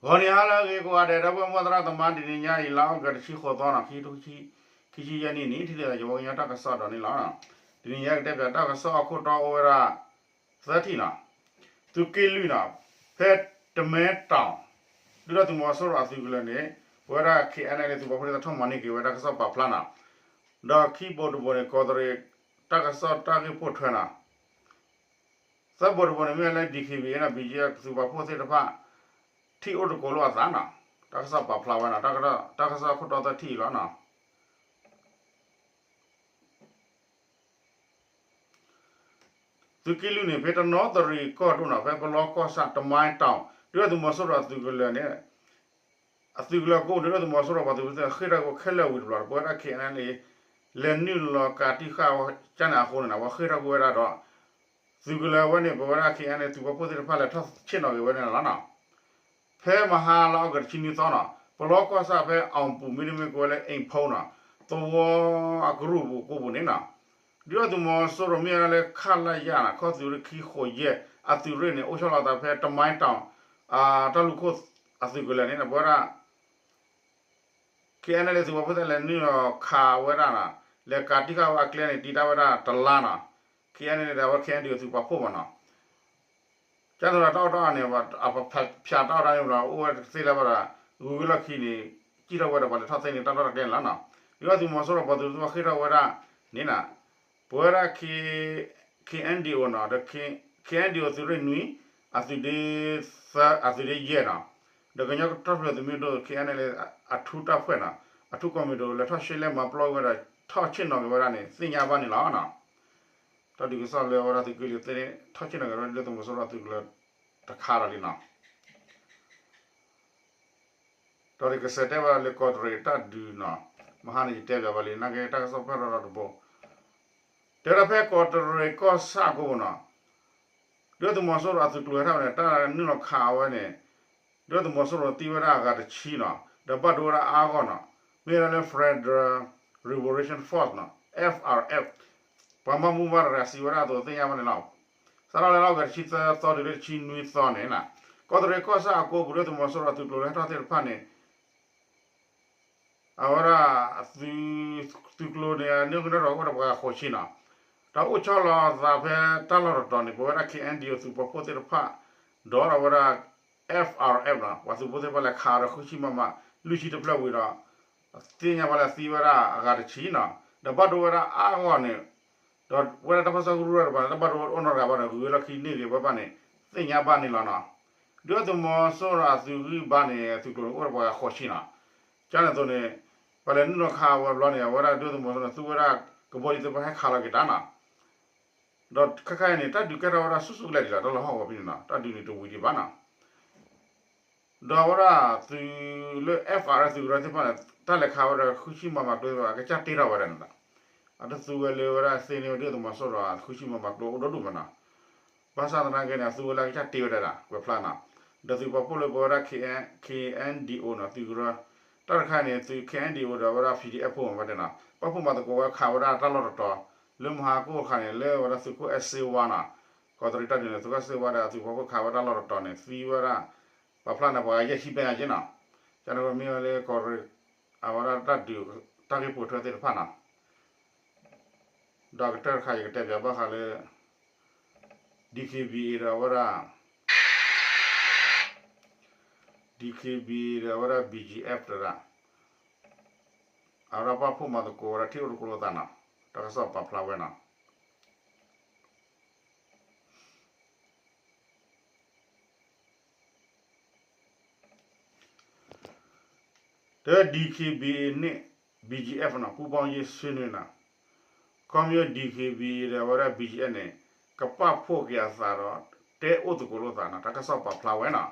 ဂီၤနံၤဟါလၢအဂ့ၤကိးဂၤဒဲး ဒီပုၢ်ဝဲၢ်မုၢ်သရၣ်သမါ တနံၤညါအံၤ လါအီကူး တဆံဃိးသီနီၤ ခံကထိခံဆံယဲၢ်နံၣ်န့ၣ် ထံၣ်လိာ်သးယဝီကညီတၢ်ကစီၣ်ဒီးန့ၣ်လီၤ. တနံၤညါကတဲပၠးတၢ်ကစီၣ် အခိၣ်တီအိၣ်ဝဲဒၣ် သၢထံၣ်နီၤ, သုးက့လွံၢ်နီၤ, ဖဲတမဲတီၤ ဒုၣ်ဒါသုးမီၤစိရိၤအသုးကလၢၤန့ၣ် ပဝဲဒၣ် K N L A သုးပာ်ဖှိၣ်သ့ၣ်တဖၣ်ထီၣ်မၤန့ၢ်က့ၤဝဲတၢ်ကစီၣ်ပာ်ဖျါနီၤ, ဒီးခံဘိးတဘိးန့ၣ် ကီးတရံးတၢ်ကစီၣ်တၢ်ဂ့ၢ်ပိာ်ထွဲနီၤ သၢဘိးတဘိးန့ၣ် မ့ၢ်လၢ D K B A နီၤ B G F သုးပာ်ဖှိၣ်သ့ၣ်တဖၣ် ထံၣ်အိၣ်တကိးလိာ်အသးနီၤ, တၢ်ကစီၣ်ပာ်ဖျါဝဲနီၤ, တၢ်ကစီၣ်အခိၣ်တီသၢထံၣ်အံၤလီၤနီၤ. သုးက့လွံၢ်န့ၣ် ဖဲတနီသရံၣ်ကီၢ်ဒိၣ်နီၤ ဖဲပလီကီၢ်ဆၣ်တမဲတီၤ ဒုၣ်ဒါသုးမီၤစိရိၤအသုးကလၢၤန့ၣ် အသုးကလၢၤကိးန့ၣ် ဒုၣ်ဒါသုးမီၤစိရိၤပှၤသုးဖိသ့ၣ် ဃ့ၢ်ထီၣ်က့ၤဝဲခဲလၢာ်ဝံၤတဘျီ ပဝဲဒၣ် K N L A လဲၤနုာ်လီၤကးတံာ်ဃာ်ဝဲကန့ၣ်အဃိန့ၣ် အဝဲဃ့ၢ်ထီၣ်က့ၤဝဲဒၣ်ဒီး သုးကလၢၤဝဲန့ၣ် ပဝဲဒၣ် K N L A သုးပာ်ဖှိၣ်သ့ၣ်တဖၣ်လဲၤထီၣ်ဆ့ၣ်နီၤက့ၤဝဲန့ၣ်လီၤနီၤ. ဖဲမဟါလါအီကူးတဆံနွံသီနီၤ ပလီကီၢ်ဆၣ်ဖဲအီၣ်ပူၤ မ့တမ့ၢ်ကဝဲလၢ အ့ၣ်ဖီနီၤ သဝီအကရူၢ်ပူၤကိးပူၤန့ၣ်နီၤ ဒုၣ်ဒါသုးမီၤစိရိၤမ့ၢ်ဝဲဒၣ်လၢ ခလရ နီၤ ခီၣ်သုးရ့ၣ်ခံဃိးယဲၢ် အသုးရ့ၣ်န့ၣ် အိၣ်ဆီလီၤအသးဖဲတမဲတီၤ တၢ်လူၢ်ခိၣ်အသုးကလၢၤန့ၣ် ပဝဲဒၣ် K N L A သုးပာ်ဖှိၣ်သ့ၣ်လဲၤနုာ်လီၤခးဝဲဒၣ်နီၤ လဲၤကးတံာ်ဃာ်ဝဲအကျဲန့ၣ် တံာ်တာ်ဝဲဒၣ်တလါနီၤ K N L A ဒီးအဝဲ K N D O သုးပာ်ဖှိၣ်မးနီၤ ကန့ၣ်ဒီးတၢ်အီၣ်တၢ်အီန့ၣ် ဖၠးတၢ်အီၣ်တၢ်န့ၣ်ဘျီ အိၣ်ဝဲတသ့လၢၤဘၣ်ဒီး ဂုၤဂ့ၤလီၢ်ခံန့ၣ် စံၣ်ထီၣ်ဝဲဒီးပှၤလဲၤထီၣ်သ့န့ၣ် တၢ်လီၢ်တၢ်ကျဲန့ၣ်လီၤနီၤ ဒုၣ်ဒါသုးမီၤစိရိၤပှၤသုးဖိဃ့ၢ်ထီၣ်ဝဲဒၣ်န့ၣ်နီၤ ပဝဲဒၣ် K N D O နီၤ ဒီး K N D O သုးရ့ၣ်နွံ အသုးဒ့သၢ အသုးဒ့ယဲၢ်နီၤ ဒီးကညီတၢ်ထူၣ်ဖျဲးသုးမုၢ်ဒိၣ် K N L A အထူတၢ်ဖှဲးနီၤ အထူကီၢ်မံၤဒိၣ် လဲၤထီၣ်ရှဲလဲမၤပျီဝဲဒီး ထီၣ်ဆ့ၣ်နီၤက့ၤဝဲဒၣ်န့ၣ် သ့ၣ်ညါဘၣ်န့ၣ်လီၤနီၤ တၢ်ဒုးကစီၣ်လၢအဝဲဒၣ်သုးက့လွံၢ်သ့ၣ်န့ၣ် ထီၣ်ဆ့ၣ်နီၤက့ၤဝဲဒၣ် ဒုၣ်ဒါသုးမီၤစိရိၤအသုးကလၢၤတခါဒီးလံနီၤ ဒီးကစဲးတဲဘၣ်လၢကီးတရံးတၢ်ဒုးနီၤ မဟါန့ၣ်ယတဲဘၣ်လံ နာ်က့တၢ်ကစီၣ်ဖဲရီၤရီၤတဘိ တဲဒၣ်ဖဲကီးတရံးကီၢ်ဆၣ်အကိးပူၤနီၤ ဒုၣ်ဒါသုးမီၤစိရိၤအသုးကျိၤဟဲထီၣ်န့ၣ် တၢ်နုာ်လီၤခးအဝဲန့ၣ် ဒုၣ်ဒါသုးမီၤစိရိၤသံဝဲဒၣ်အဂၤတဆံနီၤ ဒီးဘၣ်ဒိဝဲဒၣ်အါဂီၢ်နီၤ မ့ၢ်ဝဲဒၣ်လၢ Federal Revolution Force နီၤ F R F ပှၤမၤမူဘၣ်တဂၤစံးဝဲဒၣ်အသိးသ့ၣ်ညါဘၣ်န့ၣ်လီၤ. စးထီၣ်လၢလါအီကူးတဆံသၢသီတုၤလၢတဆံနွံသီန့ၣ် ကီးတရံးကီၢ်ဆၣ်အကိးပူၤ ဒုၣ်ဒါသုးမီၤစိရိၤအသုးကျိၤလၢဟဲထီၣ်သ့ၣ်တဖၣ်န့ၣ် အဝဲဒၣ် သုးကျိၤန့ၣ် အနုာ်ကနၢ်ထီၣ်အိၣ်ဒီးပှၤဂၤဃိးဆံနီၤ ဒီးအိၣ်ဆီလီၤအသးဖဲတၢ်လီၢ်တတီၤန့ၣ် ပဝဲဒၣ် K N D O သုးပာ်ဖှိၣ်သ့ၣ်တဖၣ် ဒီးအဝဲဒၣ် F R F နီၤ ပှၤသုးဖိသ့ၣ်တဖၣ်လဲၤခးဒီးဃုဆံမမ လွံၢ်ဆံတဖျၢၣ်ဝံၤဒီး သ့ၣ်ညါဘၣ်လၢသံဝဲဒၣ်အဂၤတဆံနီၤ ဒီးဘၣ်ဒိဝဲဒၣ်အါဂီၢ်န့ၣ် ဒီးဝဲဒၣ်တၢ်ပၢဆှၢကရူၢ်တဖၣ်န့ၣ် တၢ်ဘၣ်ဒိအိၣ်နီတဂၤဘၣ်ဒီး ဂုၤဝဲလီၢ်ခံန့ၢ်ဂ့ၤဝဲဘၣ်န့ၣ် သ့ၣ်ညါဘၣ်န့ၣ်လီၤနီၤ. ဒုၣ်ဒါသုးမီၤစိရိၤအသုးဂံၢ်ဘါန့ၣ် အသုးကျိၤန့ၣ် အိၣ်ဒီးပှၤဂၤဃိးဆံနီၤ. ကန့ၣ်အသိးန့ၣ် ပှၤလဲၤနုာ်လီၤခးဝဲဘျီန့ၣ် အဝဲဒၣ်ဒုၣ်ဒါသုးမီၤစိရိၤန့ၣ် သူဝဲဒၣ်ကဘီယူၤသ့ၣ်တဖၣ်ဟဲခးလီၤက့ၤတၢ်နီၤ. ဒီးခဲခါအံၤန့ၣ် တၢ်ဒုးကဲထီၣ်ဝဲဒၣ်ဆူၣ်ဆူၣ်ကလဲာ်ဒံးလီၤ တၢ်လီၤဟီၣ်ကဝီၤဖဲန့ၣ်နီၤ တၢ်ဒုးန့ၣ်တဝံၤဒံးဘၣ်နီၤ. ဒီးအဝဲဒၣ်သုးလၢ F R F သုးကရၢသ့ၣ်တဖၣ်န့ၣ် တၢ်လဲၤခးဝဲဒီးဃုဆံမမကျိသ့ၣ်တဖၣ် အကစၢ်တ့ထီၣ်ဝဲဒၣ်န့ၣ်လီၤ. အတသူဝဲလၢဝဲဒၣ်သ့န့ၢ်ဝဲဒုၣ်ဒါသုးမီၤစိရိၤ ဃုဆံမမကျိအိၣ်ဒိၣ်ဒိၣ်မးနီၤ. ဘၣ်ဆၣ်သနာ်က့န့ၣ် အသူဝဲလၢအကစၢ်တ့ဝဲဒၣ်ဒၣ် ကွဲးဖျါနီၤ. ဒီးသုးပာ်ဖှိၣ်လၢပဝဲဒၣ် K N D O နီၤ သုးကရၢ တၢ်တခါန့ၣ် သုး K N D O ဒီးဝဲဒၣ် P D F ဖိမးဘၣ်တဲနီၤ ပာ်ဖှိၣ်မၤသကိးဝဲခးဝဲဒၣ်တၢ်လီၢ်တတီၤ လၢမဟါကိၣ်တခါန့ၣ် လၢဝဲဒၣ်သုးခိၣ်အဲၣ်စ့ဝါနီၤ ကီးတရံးတၢ်ဒုးန့ၣ် သုးခိၣ်အဲၣ်စ့ဝါဒီးသုးပာ်ဖှိၣ်ခးဝဲဒၣ်လီၢ်တတီၤန့ၣ် သံဝဲဒၣ် ပာ်ဖျါန့ၣ် ပှၤဂၤယဲၢ်ဆံဘျဲၣ်ညါက့နီၤ. ကန့ၣ်မ့ၢ်ဝဲလၢကီးတရံး အဝဲဒၣ်တၢ်ဒုး တၢ်ဂ့ၢ်ပိာ်ထွဲသ့ၣ်တဖၣ်နီၤ. ဒီးကတၢၢ်တခါ ယကတဲပၠးဘၣ်ဃးလၢ D K B A ဒီးအဝဲဒၣ် D K B A ဒီးအဝဲဒၣ် B G F တဒၣ် အဝဲဒၣ်ပာ်ဖှိၣ်မၤသကိးဝဲဒၣ်ထံၣ်အိၣ်တကိးလိာ်သးနီၤ. တၢ်ကစီၣ်ပာ်ဖျါဝဲနီၤ. ဒီး D K B A န့ၣ် B G F နီၤ ပူၤဘီယ့ၣ်ဆ့န့ၣ်နီၤ ခီမ့ၢ် D K B A ဒီးအဝဲဒၣ် B G F န့ၣ် ကပာ်ဖှိၣ်က့ၤအသးဒီး တဲအိၣ်သကိးလိာ်သးနီၤ တၢ်ကစီၣ်ပာ်ဖျါဝဲနီၤ.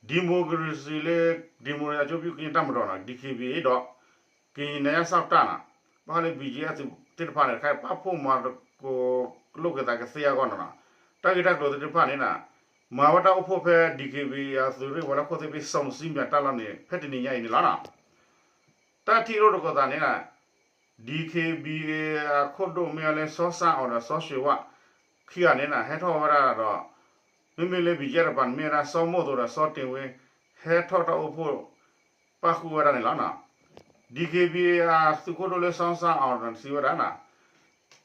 ဒံၣ်မိၣ်ကရ့စံၣ်လၢ ဒံၣ်မိၣ်ကရ့စံၣ်အကျိၤ ကညီတၢ်မၤဒီးနီၤ D K B A ဒီး ကညီနၢၤယၢ်စၢ်တၢ်နီၤ ဘၣ်ဃးလၢ B G F သ့ၣ်တဖၣ်န့ၣ် တခါပာ်ဖှိၣ်မၤသကိးလိာ်က့ၤသးကသ့အဂီၢ်နီၤနီၤ တၢ်ဂ့ၢ်တၢ်ကျိၤသ့ၣ်တဖၣ်န့ၣ်နီၤ မၤဝဲတၢ်အိၣ်ဖှိၣ်ဖဲ D K B A အသုးရ့ၣ်ဝဲၤလီၢ်ခိၣ်သ့ၣ်ဖဲ စီၤစံမၠးတၢ်လီၢ်န့ၣ် ဖဲတနံၤညါအံၤန့ၣ်လီၤနီၤ. တၢ်ထံၣ်လိာ်တကိးသးန့ၣ်နီၤ D K B A အခိၣ်ဒိၣ်မ့ၢ်ဝဲလၢ စီၤစၣ်အီၤဒီး စီၤၡ့ဝၣ် ခံဂၤန့ၣ်နီၤ ဟဲထီၣ်ဝဲဒၣ်ဒီး မ့မ့ၢ်လၢ B G F တပၤန့ၣ် မ့ၢ်ဝဲဒၣ် စီၤမိၢ်သိးဒီး စီၤတ့ၢ်ဝ့ ဟဲထီၣ်တၢ်အိၣ်ဖှိၣ် ပၣ်ဃုာ်ဝဲဒၣ်န့ၣ်လီၤနီၤ. ဒီး ကီၢ်ဘံၣ် အသုးခိၣ်ဒိၣ်လၢ စီၤစၣ်အီၤ စံးဝဲဒၣ်နီၤ,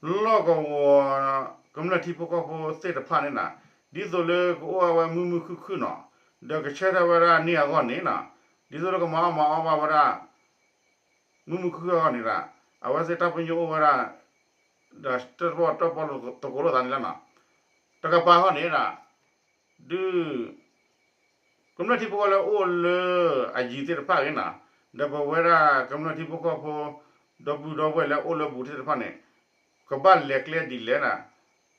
လီၢ်ကဝီၤ ကမျၢၢ်ထံဖိကီၢ်ဖိသ့ၣ်တဖၣ်န့ၣ်နီၤ, ဒ်သိးလၢကအိၣ်ဝဲမုာ်မုာ်ခုၣ်ခုၣ်နီၤ, ဒီးကဆၢထၢၣ်ဝဲဒၣ်န့ၢ်အဂီၢ်န့ၣ်နီၤ, ဒ်သိးလၢကမၤအီၣ်မၤအီဘၣ်ဝဲဒၣ် မုာ်မုာ်ခုၣ်ခုၣ်အဂီၢ်န့ၣ်ဒီး အဝဲသ့ၣ်တၢ်ပညိၣ်အိၣ်ဝဲဒၣ် ဒီးတၢၣ်ပီၣ်တၢၣ်ပီၣ်သကိးလိာ်သးန့ၣ်လီၤနီၤ. တကပၤဃီန့ၣ်ဒီး ဒုး ကမျၢၢ်ထံဖိကီၢ်ဖိလၢအိၣ်လၢအယံၤသ့ၣ်တဖၣ်ဂ့ၤနီၤ, ဒီးပဝဲဒၣ်ကမျၢၢ်ထံဖိကီၢ်ဖိ ဒီပုၢ်ဒီဝဲၢ်လၢအိၣ်လၢဘူးသ့ၣ်တဖၣ်န့ၣ် ကဘၣ်လဲၤကျဲဒ်လဲၣ်နီၤ,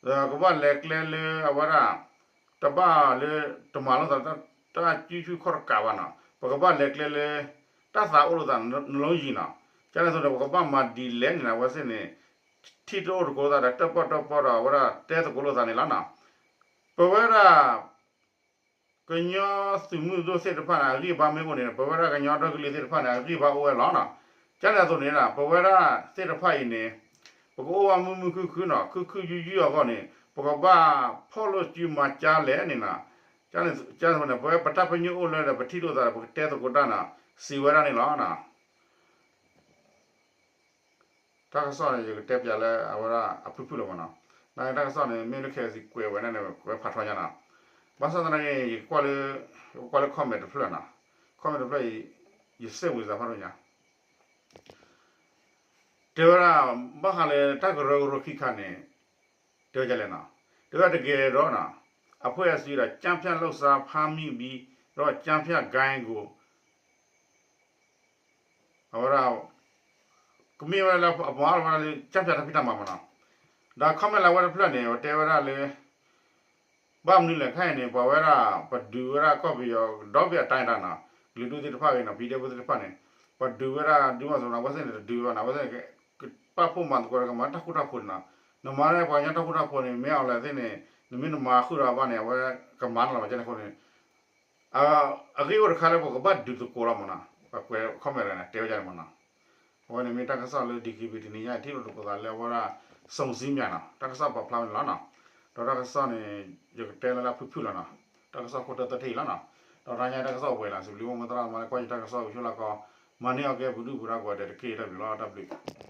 ဒီးကဘၣ်လဲၤကျဲလၢအဝဲဒၣ် တဘၣ်လၢတမၤလိာ်သး တၢ်စုဆူၣ်ခီၣ်တကးဘၣ်နီၤ, ပကဘၣ်လဲၤကျဲလၢ တၢ်သးအိၣ်လိာ်သးနီၤ လီယံၤနီၤ, ကန့ၣ်အသိးန့ၣ် ပကဘၣ်မၤဒ်လဲၣ်န့ၣ် အဝဲသ့ၣ်န့ၣ် ထံၣ်တအိၣ်သကိးလိာ်သးဒီးတၢၣ်ပီၣ်တၢၣ်ပီၣ်ဒီးအဝဲဒၣ်တဲသကိးလိာ်သးန့ၣ်လီၤနီၤ. ပဝဲဒၣ် ကညီသုးမုၢ်ဒိၣ်သ့ၣ်တဖၣ်န့ၣ် အဂံၢ်အဘါမ့ၢ်အိၣ်န့ၣ် ပဝဲဒၣ်ကညီဒီကလုာ်သ့ၣ်တဖၣ်န့ၣ် အဂံၢ်အဘါအိၣ်ဝဲလီၤနီၤ. ကန့ၣ်အသိးန့ၣ် ပဝဲဒၣ်သ့ၣ်တဖၣ်အံၤန့ၣ် ပကအိၣ်ဝဲမုာ်မုာ်ခုၣ်ခုၣ်နီၤ, ခုၣ်ခုၣ်ယုၢ်ယုၢ်အဂီၢ်န့ၣ် ပကဘၣ်ဖီၣ်လိာ်စုမၤကၢ်လဲၣ်န့ၣ်နီၤ. ကန့ၣ်အသိးန့ၣ် ပဝဲပတၢ်ပညိၣ်အိၣ်လၢဒီး ပထံၣ်လိာ်သးဒီး ပကတဲသကိးတၢ်နီၤ, စံးဝဲဒၣ်န့ၣ်လီၤနီၤ. တၢ်ကစီၣ်န့ၣ် ယကတဲပျးလၢအဝဲဒၣ်အဖုၣ်ဖုၣ်လီၤမးနီၤ. နာ်က့တၢ်ကစီၣ်န့ၣ် မ့ၢ်လၢ ခဲအံၤစံး ကွဲးဝဲန့ၣ်န့ၣ် ကွဲးဖးထီညါနီၤ. ဘၣ်ဆၣ်သနာ်က့ ယကွၢ်လၢ ကွၢ်လၢ comment တဖျၢၣ်နီၤ. comment တဖျၢၣ်အံၤ ယစဲးဝံၤစးဖးထီညါ တဲဝဲဒၣ် ဘၣ်ဃးလၢတၢ်ကရၢကရိခံခါန့ၣ် တဲဝဲဒ်လဲၣ်နီၤ. တဲဝဲဒၣ်တကယ်တော့နီၤ အဖွဲ့အစည်းဒီး ကြံဖျက်လုပ်စားဖမ်းမိပြီး တော့ ကြံဖျက်ကို အဝဲဒၣ် ကမ့ၢ်ဝဲလၢအပှၤအီၣ်ဝဲဒၣ်လၢ ကြံဖျက်တၢ်ဖံးတၢ်မၤမးနီၤ. ဒီး comment လၢအဝဲတဖျၢၣ်န့ၣ် အဝဲတဲဝဲဒၣ်လၢ ဘၣ်မနုၤလဲၣ်ခဲအံၤန့ၣ် ပှၤဝဲဒၣ် ပဒုးဝဲဒၣ်ကီၢ်ပယီၤ ဒီဘ့ၣ်အတၢ်တၢ်နီၤ, ကလုာ်ဒူၣ်သ့ၣ်တဖၣ်ဂ့ၤနီၤ ပံၤဒဲဖိသ့ၣ်တဖၣ်န့ၣ် ပဒုးဝဲဒၣ်ဒုးမီၤစိရိၤနီၤ အဝဲသ့ၣ်န့ၣ် တဒုးဘၣ်နီၤ အဝဲသ့ၣ်န့ၣ် ပာ်ဖှိၣ်မၤသကိးဒီးကမၤတၢ်ဃူတၢ်ဖိးန့ၣ်နီၤ. နမၤန့ၣ် ပှၤကညီတၢ်ဃူတၢ်ဖိးန့ၣ် မ့ၢ်အီၤလဲၣ်သ့ၣ်န့ၣ် နမ့ၢ်နမၤဃုာ်ဒီးဘၣ်န့ၣ် အဝဲကမၤန့ၣ်လီၤ မ့ၢ်ကဲန့ၣ်အဃိန့ၣ် အဂ့ၢ်အိၣ်တခါလၢပကဘၣ်ဒုးသကိးလီၤမးနီၤ. ပှၤကွဲး comment န့ၣ် တဲဝဲဒ်န့ၣ်မးနီၤ. အဝဲန့ၣ်မ့ၢ်တၢ်ကစီၣ်လၢ DKBA တနံၤညါ ထံၣ်လိာ်သကိးသးလၢအဝဲဒၣ် စုံစည်းများ နီၤ တၢ်ကစီၣ်ပာ်ဖျါဝဲန့ၣ်လီၤနီၤ. ဒီးတၢ်ကစီၣ်န့ၣ် ယကတဲလၢလၢဖုၣ်ဖုၣ်လီၤနီၤ. တၢ်ကစီၣ်ခိၣ်တီသၢထံၣ်အံၤလီၤနီၤ. ဒီးတနံၤညါတၢ်ကစီၣ်ဝဲလီၤ စံးဘျုးမိၢ်သရၣ်သမါလၢကွၢ်ယတၢ်ကစီၣ်ဂုၤဆူၣ်လၢကီး မၤန့ၢ်အီၤကဲပဒုၣ်ပဒါကိးဂၤဒဲးတက့ၢ် တၢ်ဘျုးလီၤ တၢ်ဘျုး